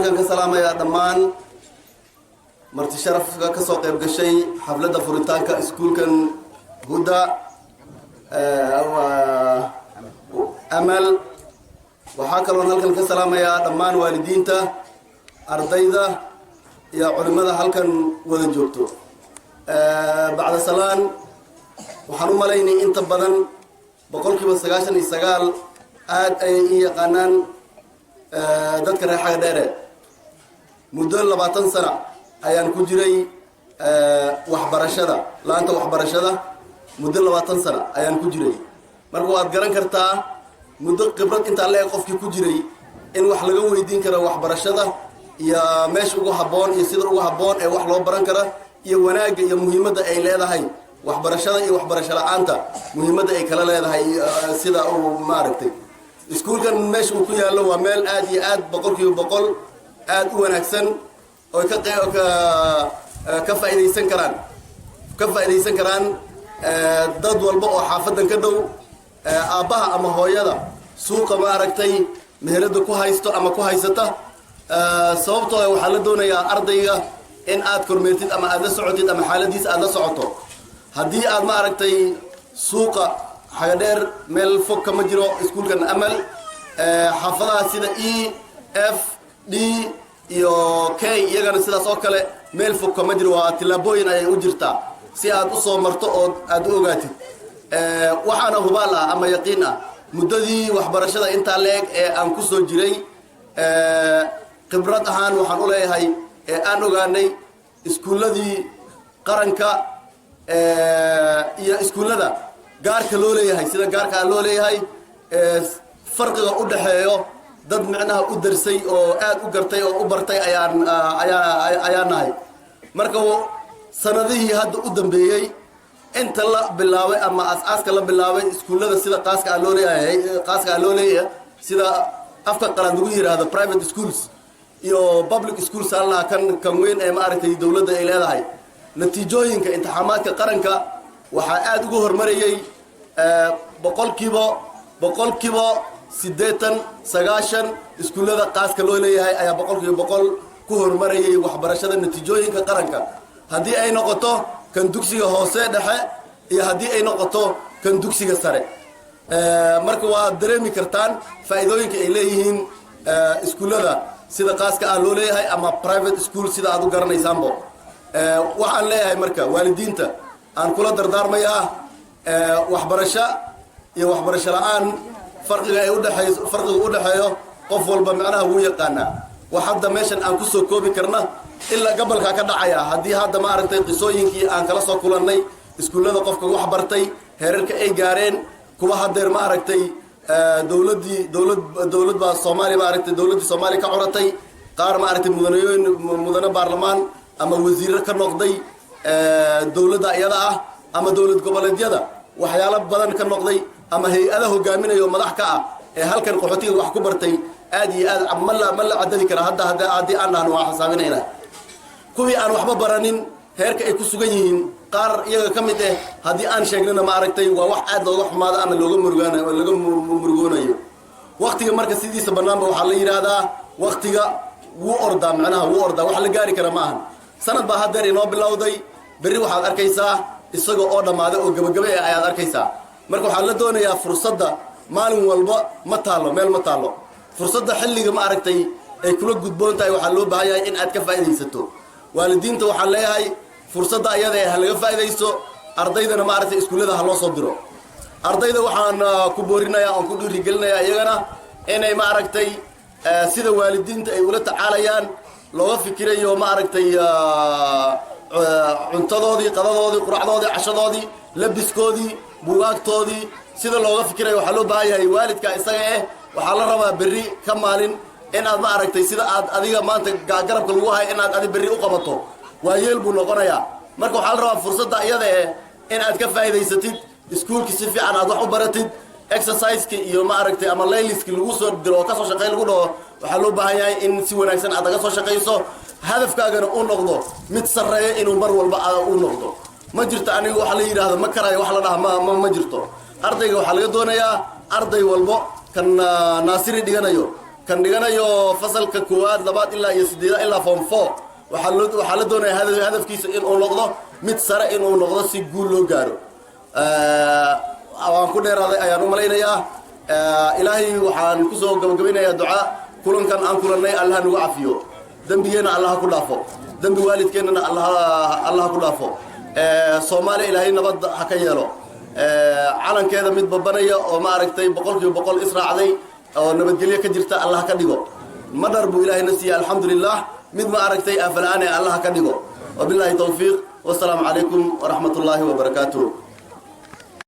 Halkan ka salaamayaa dhammaan marti sharafka ka soo qayb gashay xafladda furitaanka iskuulkan Huda Amal. Waxaa kaloon halkan ka salaamayaa dhammaan waalidiinta, ardayda iyo culimmada halkan wada joogto. Bacda salaan, waxaan u malaynay inta badan 99% aad ayay ii yaqaanaan dadka reer Xaga Dheere. Muddo 20 sana ayaan ku jiray waxbarashada, laanta waxbarashada. Muddo 20 sana ayaan ku jiray. Marka waad garan kartaa muddo khibrad intaa leeg qofkii ku jiray in wax laga weydiin karo waxbarashada iyo meesha ugu habboon iyo sida ugu habboon ee wax loo baran kara iyo wanaagga iyo muhiimadda ay leedahay waxbarashada iyo waxbarasho la-aanta, muhiimadda ay kala leedahay. Sida uu maaragtay iskuulkan meesha uu ku yaallo waa meel aad iyo aad 100% aad u wanaagsan oo ka faaidaysan karaan, ka faa'iidaysan karaan dad walba oo xaafadan ka dhow, aabbaha ama hooyada suuqa maaragtay meherada ku haysto ama ku haysata, sababtoo waxaa la doonayaa ardayga in aad kormeertid ama aad la socotid ama xaaladiisa aad la socoto. Haddii aad maaragtay suuqa Xagadheer, meel fog kama jiro iskuulkan Amal. Xaafadaha sida E, F, D iyo K iyagana sidaas oo kale meel fog kama jiro, waa tillaabooyin ayay u jirtaa si aad u soo marto oo aad u ogaatid. Waxaana hubaal ah ama yaqiin ah muddadii waxbarashada intaa leeg ee aan ku soo jiray, khibrad ahaan waxaan u leeyahay ee aan ogaanay iskuulladii qaranka iyo iskuullada gaarka loo leeyahay, sida gaarka loo leeyahay farqiga u dhaxeeyo, dad micnaha u darsay oo aad u gartay oo u bartay ayaan ayaa ayaa nahay. Marka sanadihii hadda u dambeeyey inta la bilaabay ama aas-aaska la bilaabay iskuullada sida qaaska a loo leeyahay, qaaska a loo leeyahay, sida afka qalaad lagu yidhaahdo private schools iyo public schools allaha kan weyn ee maaragtay dowladda ay leedahay, natiijooyinka imtixaamaadka qaranka waxaa aada ugu hormarayey 80%, 90 iskuullada qaaska loo leeyahay ayaa 100% ku horumarayay waxbarashada natiijooyinka qaranka, haddii ay noqoto kan dugsiga hoose dhexe iyo haddii ay noqoto kan dugsiga sare. Marka waad dareemi kartaan faa'iidooyinka ay leeyihiin iskuullada sida qaaska ah loo leeyahay ama private school sida aad u garanaysaanbo. Waxaan leeyahay marka waalidiinta aan kula dardaarmayaa waxbarasho iyo waxbarasho la-aan farqiga ay udhexeeyo, farqiga u dhexeeyo qof walba macnaha wuu yaqaanaa. Wax hadda meeshan aan kusoo koobi karna ilaa gabalkaa ka dhacaya haddii hadda maaragtay qisooyinkii aan kala soo kulannay iskuullada qofka wax bartay, heerarka ay gaareen, kuwa haddeer maaragtay dowladdii dowlad baa Soomaaliya maaragtay dowladdii Soomaaliya ka curatay, qaar maaragtay mudanayooyin, mudane baarlamaan ama wasiiro ka noqday dowladda iyada ah ama dowlad goboleedyada waxyaalo badan ka noqday ama hay-ada hogaaminayo madax ka ah ee halkan qaxootiga wax ku bartay, aad iyo aad ma la cadadi kara. Hadda haddii aan dhahno waa xisaabinayna. Kuwii aan waxba baranin heerka ay ku sugan yihiin qaar iyaga ka mid eh haddii aan sheegnana maaragtay waa wax aad looga xumaado ama looga murugaan laga murugoonayo. Waktiga marka sidiisa banaanba waxaa la yidhaahdaa waktiga wuu ordaa, macnaha wuu ordaa, wax la gaari kara ma ahan. Sanad baa haddeer inoo bilowday, berri waxaad arkaysaa isaga oo dhammaaday oo gabagabe ah ayaad arkaysaa. Marka waxaa la doonayaa fursadda maalin walba ma taallo, meel ma taallo. Fursadda xilliga ma aragtay ay kula gudboon tahay waxaa loo baahan yahay in aad ka faa'iidaysato. Waalidiinta waxaan leeyahay fursadda ayada ee ha laga faa'iidaysto, ardaydana maaragtay iskuullada ha loo soo diro. Ardayda waxaan ku boorinayaa oon ku dhiirigelinayaa iyagana inay maaragtay sida waalidiinta ay ula tacaalayaan looga fikirayo maaragtay cuntadoodii, qadadoodii, quracdoodii, cashadoodii, labiskoodii, buugaagtoodii sida looga fikirayo, waxaa loo baahan yahay waalidka isaga eh waxaa la rabaa berri ka maalin in aad ma aragtay sida aad adiga maanta garabka lagu hayo inaad adi berri u qabato. Waa yeel buu noqonayaa. Marka waxaa la rabaa fursadda iyada eh in aad ka faa'iidaysatid, iskuulki si fiican aad wax u baratid, exerciseki iyo ma aragtay ama layliski lagu soo diro oo kasoo shaqey lagu dhaho, waxaa loo baahan yahay in si wanaagsan aad aga soo shaqayso, hadafkaagana uu noqdo mid sarreeya inuu mar walba uu noqdo. Ma jirto aniga waxa la yidhaahdo ma karayo, wax la dhaha ma jirto. Ardayga waxaa laga doonayaa, arday walbo, kan nursery dhiganayo, Kan dhiganayo fasalka koowaad, labaad ilaa iyo sideeda ilaa form 4, waxaa la doonaya hadafkiisa inuu noqdo mid sare, inuu noqdo si guul loo gaaro. Waan ku dheeraaday ayaan u malaynayaa. Ilaahay waxaan kusoo gabagabaynayaa ducaa. Kulankan aan kulannay Allaha nagu cafiyo, dembigeenna Allaha ku dhaafo, dembi waalidkeennana Allaha ku dhaafo. Soomaaliya Ilaahay nabad ha ka yeelo, calankeeda mid babanaya oo, ma aragtay, 100% israacday oo nabadgelyo ka jirta Allah ka dhigo. Madar buu Ilaahayna siiyey, alxamdulilah. Mid, ma aragtay, aafala-aan ee Allah ka dhigo. Wabilaahi towfiiq, wasalaamu calaykum waraxmat ullaahi wabarakaatuh.